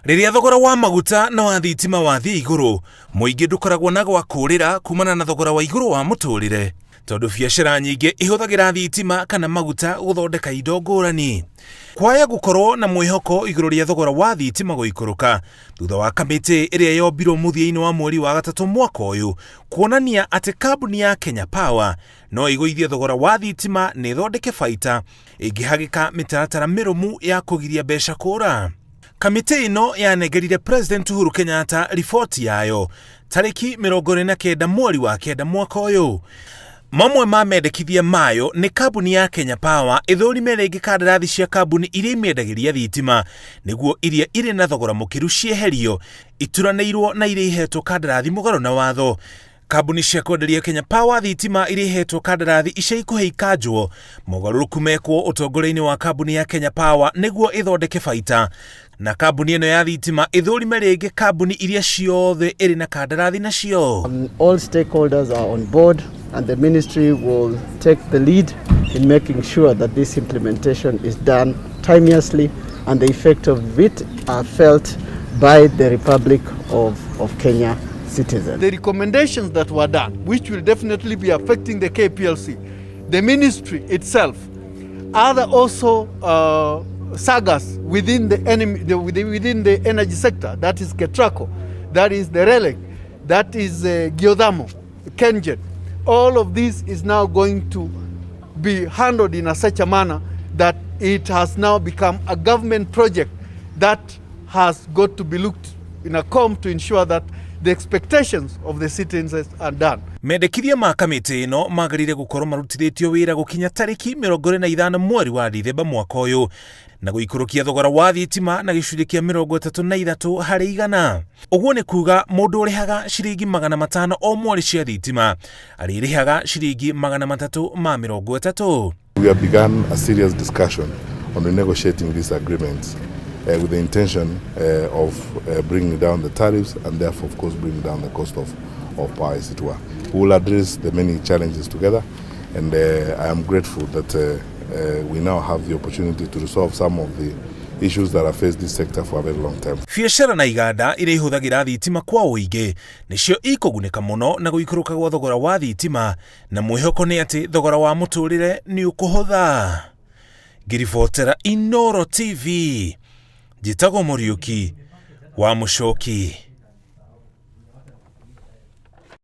Rĩrĩa thogora wa maguta na wa thitima wathiĩ igũrũ, mũingĩ ndũkoragwo na gwa kũũrĩra kumana na thogora wa igũrũ wa mũtũrĩre, tondũ biacara nyingĩ ihũthagĩra thitima kana maguta gũthondeka indo ngũrani. Kwaya gũkorwo na mwĩhoko igũrũ rĩa thogora wa thitima gũikũrũka thutha wa kamĩtĩ ĩrĩa yombirwo mũthia-inĩ wa mweri wa gatatũ mwaka ũyũ kuonania atĩ kambuni ya Kenya Power no ĩgũithie thogora wa thitima na ĩthondeke baita ĩngĩhagĩka mĩtaratara mĩrũmu ya kũgiria mbeca kũra. Kamĩtĩ ĩno yanengerire President Uhuru Kenyatta riboti yayo tarĩki 29 mweri wa kenda mwaka ũyũ. Mamwe ma mendekithia mayo nĩ kambuni ya Kenya Power ĩthũrime rĩngĩ kandarathi cia kambuni iria imĩendagĩria thitima nĩguo iria irĩ na thogora mũkĩru cieherio ituranĩirwo na iria ihetwo kandarathi mũgarũ na watho. Kambuni cia kwenderia Kenya Power thitima iria ihetwo kandarathi ica ikuhĩ ikanjwo, mogarũrũku mekwo ũtongoria-inĩ wa kambuni ya Kenya Power nĩguo ĩthondeke baita, na kambuni ĩno ya thitima ĩthũrime rĩngĩ kambuni iria ciothe ĩrĩ na kandarathi nacio. All stakeholders are on board and the ministry will take the lead in making sure that this implementation is done timeously and the effect of it are felt by the Republic of Kenya citizens. The recommendations that were done, which will definitely be affecting the KPLC, the ministry itself, other also sagas within the, enemy, the, within the energy sector, that is Ketraco, that is the RELEC, that is Geothermal, KenGen. All of this is now going to be handled in a such a manner that it has now become a government project that has got to be looked in a comb to ensure that the expectations of the citizens are done. Mendekithia ma kamĩtĩ ĩno magĩrĩire gũkorwo marutithĩtio wĩra gũkinya tarĩki 25 mweri wa Dithemba mwaka ũyũ na gũikũrũkia thogora wa thitima na gĩcunjĩ kĩa 33%. Ũguo nĩ kuga mũndũ ũrĩhaga ciringi 500 o mweri cia thitima arĩrĩhaga ciringi 330. We have begun a serious discussion on renegotiating these agreements with the intention of bringing down the tariffs and therefore, of course, bringing down the cost of power, as it were. We will address the many challenges together, and I am grateful that we now have the opportunity to resolve some of the issues that have faced this sector for a very long time. Biacara na iganda iria ihũthagĩra thitima kwa ũingĩ nĩcio ikũgunĩka mũno na gũikũrũka gwa thogora wa thitima, na mwĩhoko nĩ atĩ thogora wa mũtũrĩre nĩ ũkũhũtha. Ngĩribotera Inooro TV, njĩtagwo Mũriũki wa Mũcoki.